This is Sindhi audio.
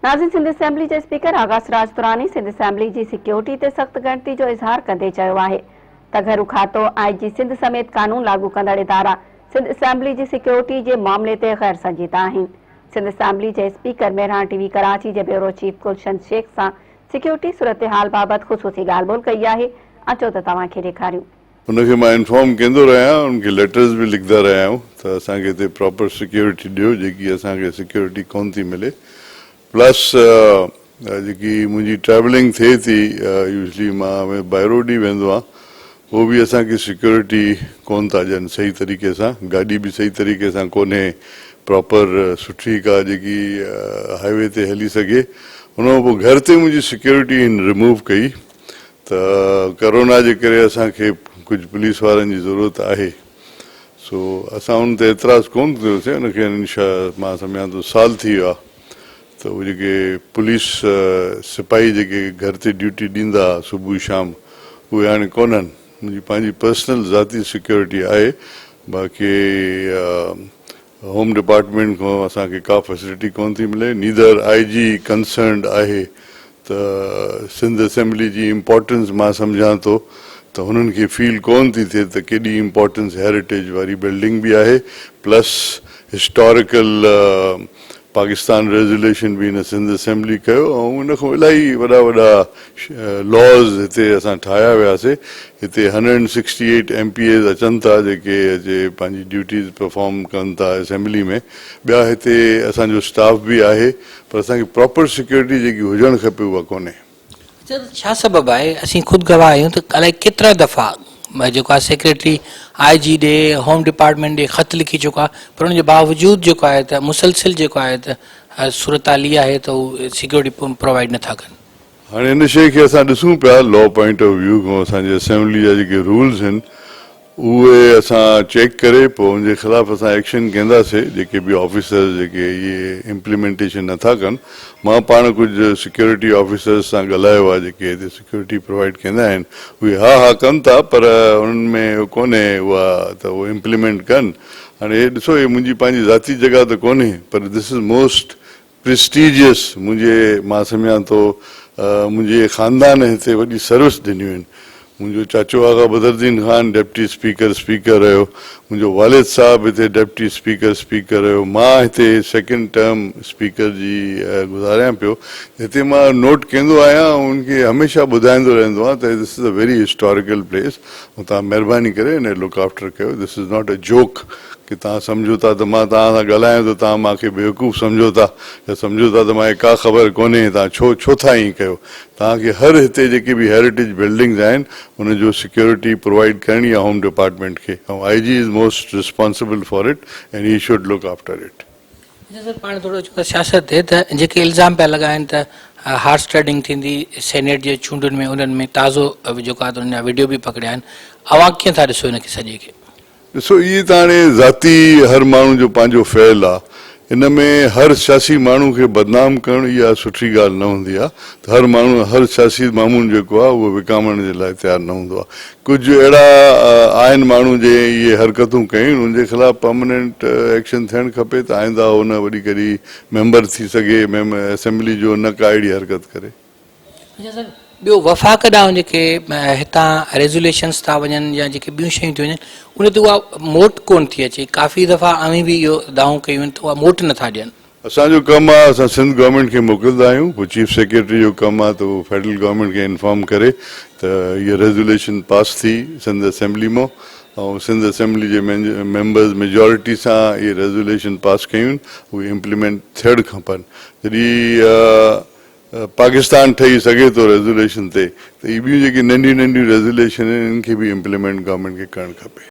ناظرين سنڌ اسيمبلي جي اسپيڪر آغا سراج دراني سنڌ اسيمبلي جي سيڪيورٽي تي سخت ڳڻتي جو اظهار ڪندي چيو آهي ته گهرو کاتو، آء جي سنڌ سميت قانون لاڳو ڪندڙ ادارا سنڌ اسيمبلي جي سيڪيورٽي جي معاملي تي غير سنجيده آهن. سنڌ اسيمبلي جي speaker Mehran T V Karachi جي بيورو چيف گلشن شيخ سان سيڪيورٽي صورتحال بابت خصوصي ڳالهه ٻولهه ڪئي آهي اچو ته توهان کي ڏيکاريون. ان کي مان انفارم ڪندو رهيا آهيان ان کي ليٽرز به لکندا رهيا آهيون ته اسان کي هتي پراپر سيڪيورٽي ڏيو جيڪي اسان کي سيڪيورٽي ڪون ٿي ملي پلس جيڪي منهنجي ٽريولنگ ٿئي ٿي يوزلي مان بائي روڊ ئي ويندو آهيان اهو به اسان کي سيڪيورٽي ڪون ٿا ڏين صحيح طريقي سان گاڏي به صحيح طريقي سان ڪونهي پراپر سٺي ڪا جيڪي هائي وي تي هلي سگهي ان کان پوء گهر تي منهنجي سيڪيورٽي هن ريموو ڪئي ته ڪرونا جي ڪري اسان کي ڪجهه پوليس وارن جي ضرورت آهي سو اسان ان تي اعتراض ڪونه ڪيوسين ان کي انشاء مان سمجهان ٿو سال ٿي ويو آهي ته اهي جيڪي پوليس سپاهي جيڪي گهر تي ڊيوٽي ڏيندا هئا صبح شام اهي هاڻي ڪونهن منهنجي پنهنجي پرسنل ذاتي سيڪيورٽي آهي باقي هوم ڊپارٽمينٽ کان اسان کي ڪا فيسلٽي ڪونه ٿي ملي نيدر آء جي ڪنسرنڊ آهي ته سنڌ اسيمبلي جي امپارٽنس مان سمجهان ٿو ته هنن کي فيل ڪونه ٿي ٿئي ته ڪيڏي امپارٽنس هيريٽيج واري بلڊنگ به آهي پلس هسٽاريڪل پاڪستان ريزوليشن به هن سنڌ اسيمبلي ڪيو ۽ ان کان الاهي وڏا وڏا لاز هتي اسان ٺاهيا وياسي هتي hundred and sixty eight M P As اچن ٿا جيڪي اچي پنهنجي ڊيوٽيز پرفارم ڪن ٿا اسيمبلي ۾ ٻيا هتي اسان جو اسٽاف به آهي پر اسان کي پراپر سيڪيورٽي جيڪي هجڻ کپي اها ڪونهي. اچا ته ڇا سبب آهي اسين خود گواهه آهيون ته الائي ڪيترا دفعا جيڪو آهي سيڪريٽري I جي ڏي هوم ڊپارٽمينٽ ڏي خط لکي چڪو آهي پر ان جي باوجود جيڪو آهي ته مسلسل جيڪو آهي ته صورتحال اها آهي ته هو سيڪيورٽي پرووائيڊ نٿا ڪن. هاڻي ان شيء کي اسان ڏسون پيا لا پوائنٽ آف ويو کان اسان جي اسيمبلي جا جيڪي رولز آهن اهي اسان چيڪ ڪري پوء ان جي خلاف اسان ايڪشن ڪنداسي جيڪي به آفيسرز جيڪي اهي امپليمينٽيشن نٿا ڪن مان پاڻ ڪجهه سيڪيورٽي آفيسرز سان ڳالهايو آهي جيڪي هتي سيڪيورٽي پرووائيڊ ڪندا آهن اهي ها ها ڪن ٿا پر انهن ۾ اهو ڪونهي اها ته اهو امپليمينٽ ڪن هاڻي هي ڏسو هي منهنجي پنهنجي ذاتي جڳهه ته ڪونهي پر دس از موسٽ پرسٽيجيس منهنجي مان سمجهان ٿو منهنجي خاندان هتي وڏي سروس ڏنيون آهن منهنجو چاچو Agha Badruddin Khan deputy speaker speaker رهيو منهنجو والد صاحب هتي ڊپٽي اسپيڪر اسپيڪر رهيو مان هتي سيڪنڊ ٽرم اسپيڪر جي گذاريان پيو هتي مان نوٽ ڪندو آهيان ۽ ان کي هميشه ٻڌائيندو رهندو آهيان ته this is a very historical place ۽ توهان مهرباني ڪري ان لڪ آفٽر ڪيو this is not a joke ڪي توهان سمجهو ٿا ته مان توهان سان ڳالهايان ٿو توهان مان کي بيوقوف سمجهو ٿا يا سمجهو ٿا ته مان کي ڪا خبر ڪونهي توهان ڇو ڇو ٿا ائين ڪيو توهان کي هر هتي جيڪي به هيريٽيج بلڊنگز آهن ان جو سيڪيورٽي پرووائيڊ ڪرڻي آهي هوم ڊپارٽمينٽ کي ۽ I G is most responsible for it and he should look after it. اچا سر پاڻ ٿورو اچون ٿا سياست تي ته جيڪي الزام پيا لڳائن ته هارس ٽريڊنگ ٿيندي سينيٽ جي چونڊن ۾ انهن ۾ تازو جيڪو آهي ته انهن جا وڊيو به پڪڙيا آهن اوهان ڪيئن ٿا ڏسو ان کي سڄي کي. ڏسو اهي ته هاڻي ذاتي هر ماڻهو جو پنهنجو فعل آ ان ۾ هر سياسي ماڻهو کي بدنام ڪرڻ اها سٺي ڳالهه نه هوندي آ ته هر ماڻهو هر سياسي مامون جيڪو آ اهو وڪامڻ جي لاء تيار نه هوندو آ ڪجهه اهڙا آهن ماڻهو جنهن اهي حرڪتون ڪيون ان جي خلاف پرماننٽ ايڪشن ٿيڻ کپي ته آئنده هو نه وري ڪڏهن ميمبر ٿي سگهي اسيمبلي جو نه ڪا اهڙي حرڪت ڪري. اچا سر ٻيو وفاق ڏانهن جيڪي هتان ريزوليشنس ٿا وڃن يا جيڪي ٻيون شيون ٿيون وڃن ان تي اها موٽ ڪون ٿي اچي ڪافي دفعا اوهين به اهو دانهون ڪيون آهن ته اها موٽ نٿا ڏين. اسان جو ڪم آهي اسان سنڌ گورنمينٽ کي موڪلندا آهيون پوء چيف سيڪريٽري جو ڪم آهي ته اهو فيڊرل گورنمينٽ کي انفارم ڪري ته هيء ريزوليشن پاس ٿي سنڌ اسيمبلي مان ۽ سنڌ اسيمبلي جي ميمبرز ميجارٽي سان اهي ريزوليشن پاس ڪيون اهي امپليمينٽ ٿيڻ کپن جڏهن پاڪستان ٺهي سگهي ٿو ريزوليشن تي ته هي ٻيون جيڪي ننڍيون ننڍيون ريزوليشن آهن انهن کي به امپليمينٽ گورنمينٽ کي ڪرڻ کپي.